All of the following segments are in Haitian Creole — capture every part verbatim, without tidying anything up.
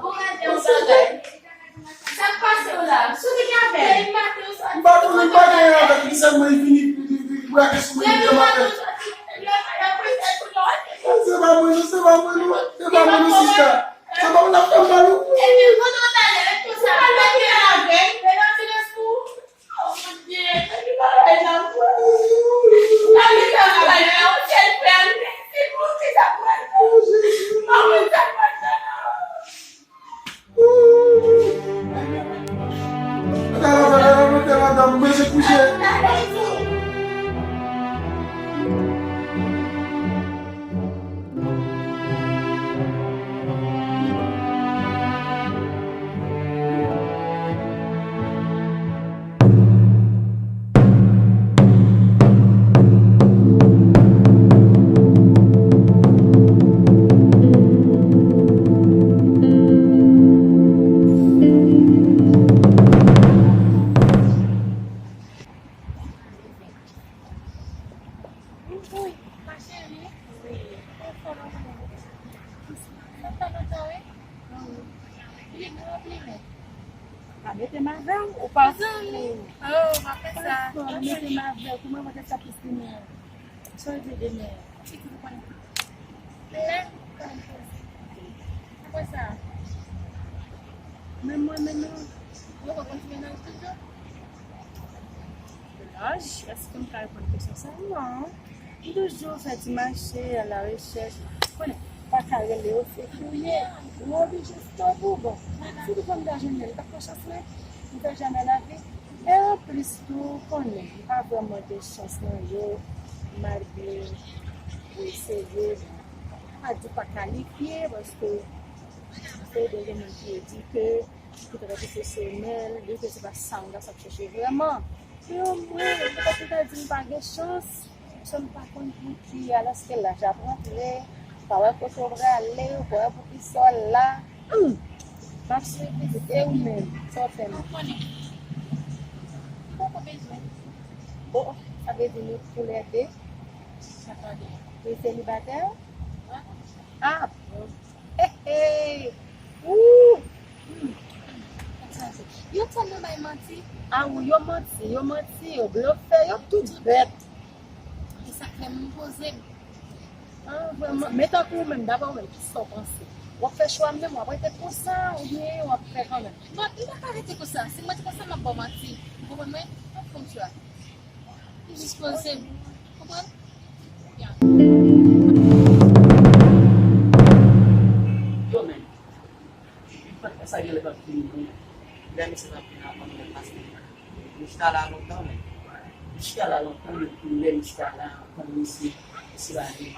Bon, gade yon bagay. Sa k pase w la? Sou ki ki avè l? M pa konnen, m pa gen anyen avèk li, sèlman li vini, li, li, li brake sou mwen, li di m avè l. Se pa mwen non, se pa mwen non, se pa mwen non, sista. Se pa mwen n ap fè m mal ou. Ebyen, kote w t ale? Ou t al mete avè l? Oh, mon Dieu, men ki bagay la, frè. Gade sa bagay la, yon sèl frè, li, se pou ki sa pral fè? Mwen, sa pral fè la. Gade la, gade la, gade la, gade la, mwen se kouche. Wi, ma chérie. Wi. Ou fò nan mwen. Sa fè lontan, wi. Wi. Li gran, li men. Pa mete m avè w, ou pa. Mezanmi. Oh, pa fè sa. Pa fò, mete m avè w. Kouman mwen te sa plis li men? Sa w di demen? Pitit ou konn. Lè ou konn poze. Apre sa. Men mwen menm non. Ou poko konn ti mennaj toujou? Laj, èske m ka reponn kesyon sa? Non. M toujou fè ti mache, a la rechèch. Konnen, pa ka rele yo se fouye. Ou oblije stop ou. Bon, si li konn ta jwenn li, li pa pran chans mwen. M fè jamè lavi. E anplis tou, ou konnen, m pa vrèman gen chans nan yo, malgre m eseye, m pa di pa kalifye, paske Se de gen moun ki edike, ki trè pwofesyonèl, li ke se pa sa yon gason ap chèche vrèman. Men omwen, petèt li ta di m pa gen chans, paske m pa konn pou ki, alòske laj ap rantre, pa wè kote w prale, ou pa wè pou ki sa w la. Hmm. M ap swiv li, e ou menm, sa w fè m? Ou konnen. Poko bezwen. Oh, sa vle di nou toulède. Atande. Ou selibatè? Wi. Ah, bon. Hey, hey. Ooh. Hmm. Yo tèlman bay manti. Ah, wi, yo manti, yo manti, yo blofè, yo tout bèt. E sa k fè m poze m. Ah, vrèman. Men tankou ou menm, daprè ou menm, kisa w panse? W ap fè chwa menm, w ap rete konsa, oubyen w ap fè kanmenm? Non, m pa ka rete konsa. Si mwen te konsa, m ap ba w manti. Ou konprann mwen? M ap fè yon chwa. M jis poze m. Konprann? Ya. Yo menm. Sa genlè p ap fini, non. Lè misye t ap vin avan, mwen pase. Nou chita la lontan, men. Nou chita la lontan, men lè nou chita la, antann misye, misye pa vin.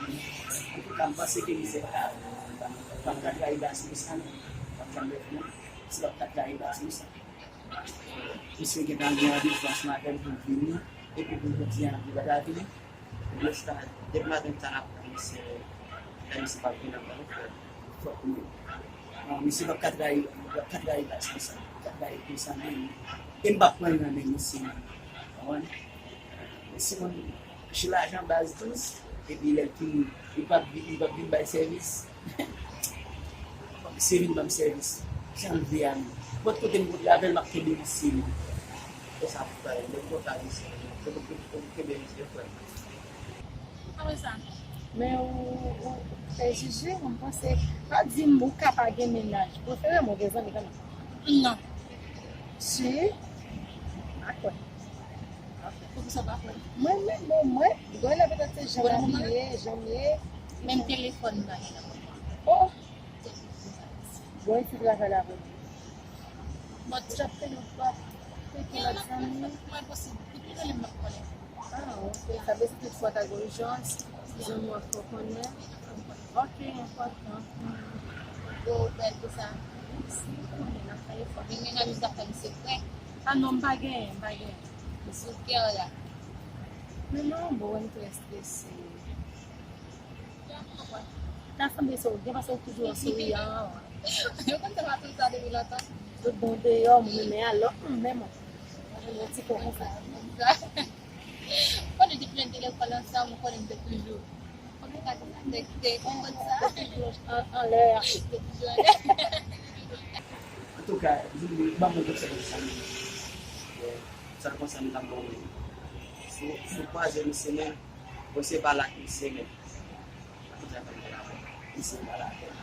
Antouka, m panse ke misye pa, pa, pa ka trayi baz konsa, non. Pa janm fè, non. Misye pa ka trayi baz konsa. Misye gentan gen randevou ansanm avè m pou l vini, epi pou l di a, li pa ta vini. Depi maten, depi maten, m ta ap tann misye, lè misye pa vini ankò, non, frè. Fòk nou, non, misye p ap ka trayi, p ap ka trayi baz konsa, p ap ka trayi konsa, men, e m p ap pran l nan men misye, non. Konprann? Mesye, mwen, se lajan baz dous, epi lè l fini, li p ap, li p ap vin bay sèvis. Misye vin ban m sèvis. Jan l vle a menm. Nenpòt kote m kontre avè l, m ap kenbe misye menm. Konsa pou fè, lè m kontre avè misye, m ap kenbe misye frè. Apre sa. Men ou, ou fè jije, mwen panse, pa di m ou ka pa gen mennaj. Prefere m ou gen zanmi kanmenm. Non. Si? Pa kwè. Poukisa w pa kwè? Mwen menm, bon, mwen, gen lè petèt se jan m ye, jan m ye. Menm telefòn m pa gen nan men mwen. Oh! Bon, e ti travay la vrèman. Mwen t ap fè yon pa fè ki lòt zanmi. Mwen posib. Depi rele m, m ap konnen. Ah, ok. Sa vle di tout fwa ta gen ijans, zanmi w ap fè w konnen. Ok, enpòtan. Gwo bèl pou sa. Mèsi, ou konnen n ap fè efò. Men mennaj ou ta fè m sekrè. Ah non, m pa genyen, m pa genyen. Li sou kè w la. Men non, bon, m trè strese. Ta sanble se w gen, paske w toujou an souriyan. Yo konn se pa tout sa depi lontan. Tout bon deyò, moun renmen alò, hmm, men mwen. Mwen gen yon ti kò konsa. Konnen depi lè n te lekòl ansanm, ou konnen m te toujou. Konbyen gade sa, nèg te konprann sa? Te toujou an, anlè. Te toujou anlè. Antouka, di m, ban mwen konsèy sa menm. Sa konsèy m t ap ba w menm. Si w, si w kwaze misye menm, ou se pale ak misye menm. Misye pale avè m.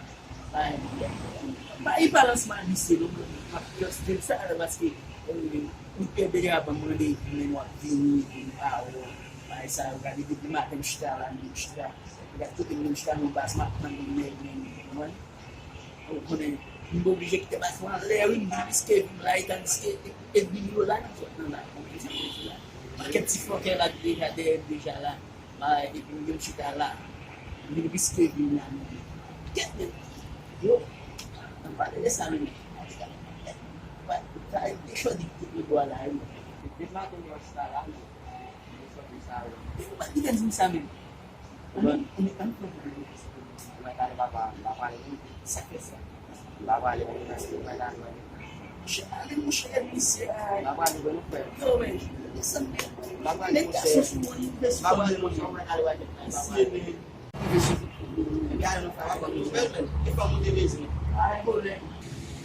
Bay, bay balans malice non, m ap just di l sa, paske, eh, m kenbe avan m randevou, men w ap vini, vini pa wè w. Bay sa yo, gade depi maten m chita la, m chita. Gade kote m chita nan baz, m ap tann yon nèg, men, men, konprann? Ou konnen, m oblije kite baz mwen anlè, wi, m vin riske vi m la, e tandiske, e, e vi m yo la, nan zòn nan la, konprann sa m vle di la. Pakèt ti fòkè la ki deja dèyè m deja la. Bay, epi m vin chita la. M vin riske vi m la menm. Kèt menm. Yo, ann pale de sa menm. Bay, sa e de chòdi ki te bò la, wi. Depi maten m chita la, men. Ou pa t gentan di m sa menm. Ann, ann, ann pran pwoblèm. Mwen gade papa, m pa pale pou li. Sa k fè sa? M pa pale pou li paske mwen gade wè. Monchè, ale monchè, misye a. M pa pale pou nou frè. Yo, men, desann men. M pa pale nèg monchè. Gason sou mwen, nou bèl. M pa pale monchè, mwen gade wè. Mesye, men. Gade nou frè, pa konn nou bèl, men. E fò nou te bezwen. Pa gen pwoblèm.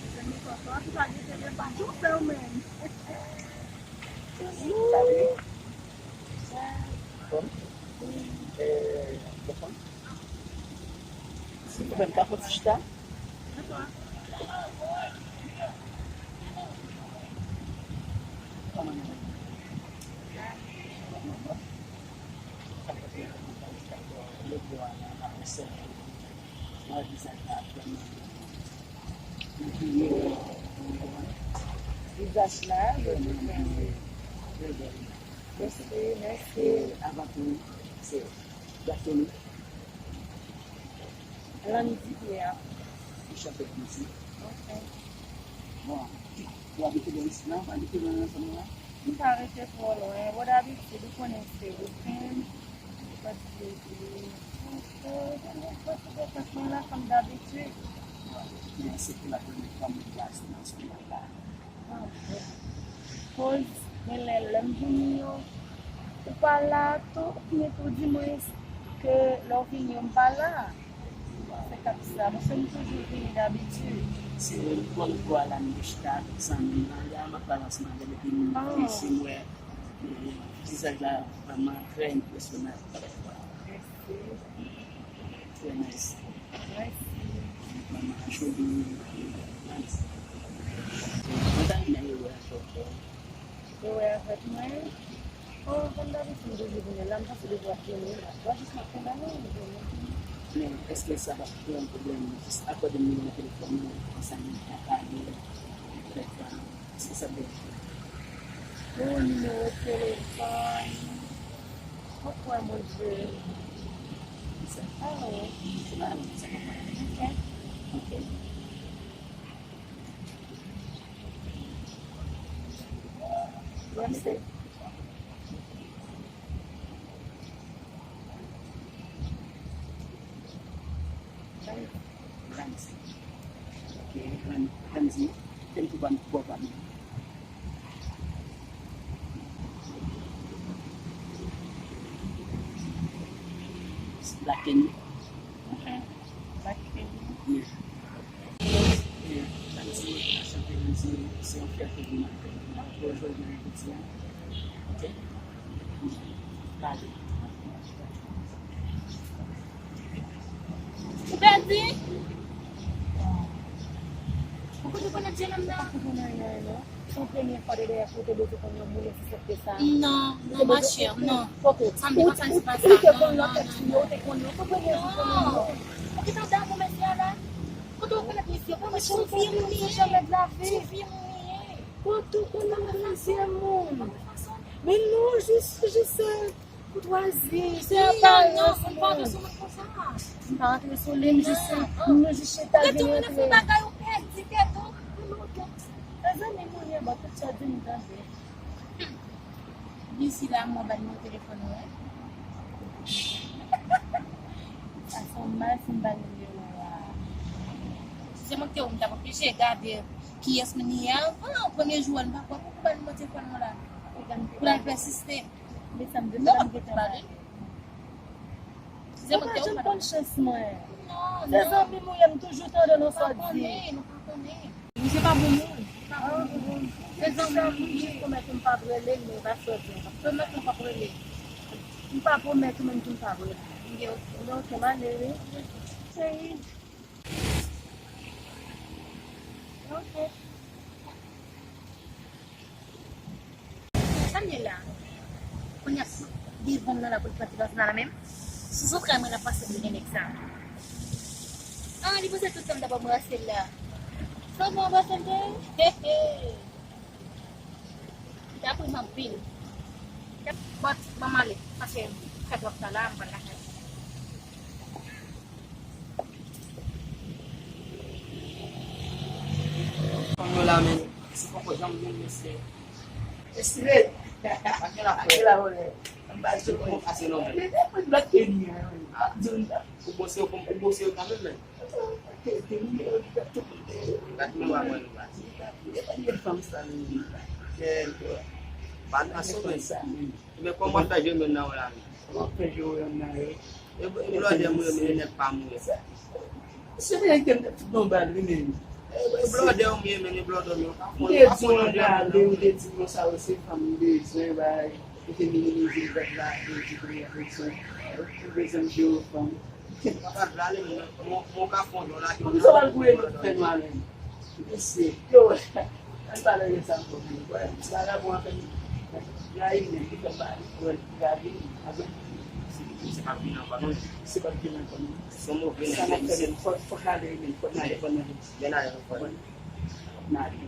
Mezanmi, papa, ki pa gen tele pa tou fè w menm. Salut. Bon. Eh, bon. Si ou menm ka fè ti chita. Vizaj la, yo te fè. Mèsi, mèsi. Avan tou, se Gasoline. Landy Pierre. Li chante pou misye. Bon, ou abite bò isit la, ou abite nan zòn nan? M pa rete twò lwen. Bon, dabitid, ou konnen se wikenn. Paske, paske, paske, paske, mwen la kòm dabitid. Bon, men se pou la premye fwa m deplase nan zòn nan la. Koz gen lè, lè m vini yo, ou pa la tou, oubyen tou, dimwens, ke lè w vini yo, m pa la. Se k ap sa, paske m toujou vini dabitid. Se yon bon gwo alam de chita avèk zanmi m nan, la, m ap pale ansanm avè l, epi m vini isit, m wè, e, vizaj la vrèman trè enpresyonal. Mèsi. Trè nice. Mèsi. Manman Joli, nice. Mwen ta renmen yo wè avèk ou. Yo wè avèk mwen. Oh, kòm dabitid, m toujou vini la, m panse depi w ap vini la. W ap jis m ap kondane w vini. Men, èske sa p ap kreye yon pwoblèm? Jis akòde m nimewo telefòn ou, konsa nou ka pale, fè tan. Èske sa p ap deranje w? Yon nimewo telefòn. Pokwa, Bondye? Sa. Ah, wi. Se pa, se pa mwen. Ok. Ok. Mèsi. Randy. Randy. Ok, Ran-, Randy. Tèm pou ban pou ban. Black Kenny. Ok. Black Kenny. Yeah. Yeah. Randy, a chante, Randy, se yon fyète pou mwen. Pou jodi a. Ok. Ou pèdi? Ou kote konnen djenòm nan? Se yon premye fwa de dèyè kote de te konn yon moun osi sèt ke sa. Non, non, ma chère, non. Ok. Sa m te konn fè, se pa sa. Ou te konn lòt tèt yo, ou te konn yo. Se premye jou konnen yo. Ok, tande avè mesye a la. Kote ou konnet misye? Konnen se yon vye moun li ye. Se yon vye moun li ye. Kote ou konnet misye moun? Men non, jis, jis, euh, koutwazi, se aparans moun. M pa antre sou moun konsa. M pa antre sou li, m jis, m jis chita vin antre. Ou fè bagay ou pèdi tèt ou. Mezanmi, moun yo ba tout sa di m tande. Vin isi la, mwen ban mwen telefòn ou, wi. Sa fè m mal si m ba l nimewo a. Si se mwen ki te ou, m t ap oblije gade kiyès moun li ye avan. Premye jou a, m pa kwè pou ban mwen telefòn mwen la. Pou l al pèsiste. Men sa m di, non, m gentan pale. Si se mwen ki te ou, m pa t ap konn chans mwen. Non, non. Se zanmi m ou ye, m toujou tande nan sa w di. Nou pa konnen, nou pa konnen. Misye pa bon moun. Se zanmi m, m jis pwomèt ou m p ap rele l, men pa sòti ankò. Pwomèt ou m p ap rele l. M pa pwomèt ou menm tou m p ap rele l. Ok, ok. Ok, m ale wi. Cheri. Ok. Sa m ye la? Kounye a, devan m nan la pou l pran ti plas nan la menm. Sou zantray mwen l ap pase pou gen nèg sa. Ah, li panse tout tan m t ap anbrase l la. Sa w anbrase m, cheri? He, he. Li t ap ri m anpil. But, ban m ale, paske fè twòp tan la, m pral lakay. Fanm yo la, men, si poko janm jwenn mesye. Estimate. Pa gen la, pa gen la, volè. M pa jwenn. Bon, pase non, men. Li te pran lòt ke li a, wi. Ah, ou bose yo, ou bose yo kanmenm, men. Gad men w a mwen nou la. Fanm sa, men. Kèl. Pa nan sou, men. Men kòman w ap fè jwe menm nan w la menm? Kòman w ap fè jwe menm nan w? E, e blòdè m ye, men e nèg pa m ye. Se nèg ke m te fout nan bal, wi, men. E, e blòdè m ye, men e blòdè m ye. Ou pa fon, ou pa fon nan jwe menm nan. M te di w ann ale, ou te di m konsa, ou se fanm m bezwen, bay. Ou te minimize m tèt la, ou di kounye a bezwen. Ou bezwen m jwe fanm. Papa, vle ale, mwen, mwen, mwen ka fon yon la. Kòmsi w al gouye nou fè nou ale. Mesye, yo, ann pale de sa ankò, men, wè, bagay bon anfen, rayi m, li fè m pale, wè, li gade, apre. Se pa vin ankò, non. Se pa vin ankò, non. Se yon move nèg, men, misye. Fòk, fòk n ale, men, fòk n ale, fòk n ale. Men n ale, fòk n ale.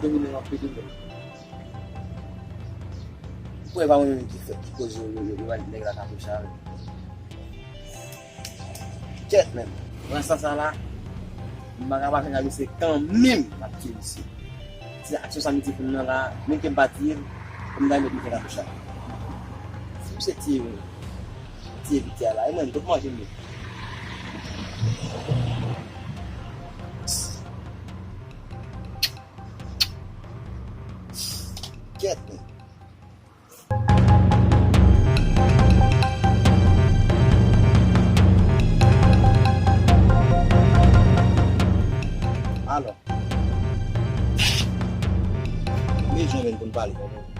Domine anpil wi menm. Ou kwè pa mwen menm ki fè, ki koze yo, yo, yo ba nèg la katouch la menm? Kèt menm. Pou enstan sa la, m pa ka pa fè misye kanmenm, m ap tiye misye. Se aksyon sa misye fè m nan la, menm ke m pa tiye l, pou m ta met misye katouch la. Si misye tiye m, tiye piti a la, e mwen, m tout manje m ye. Kèt menm. Alò, bezwen menm pou n pale, konprann?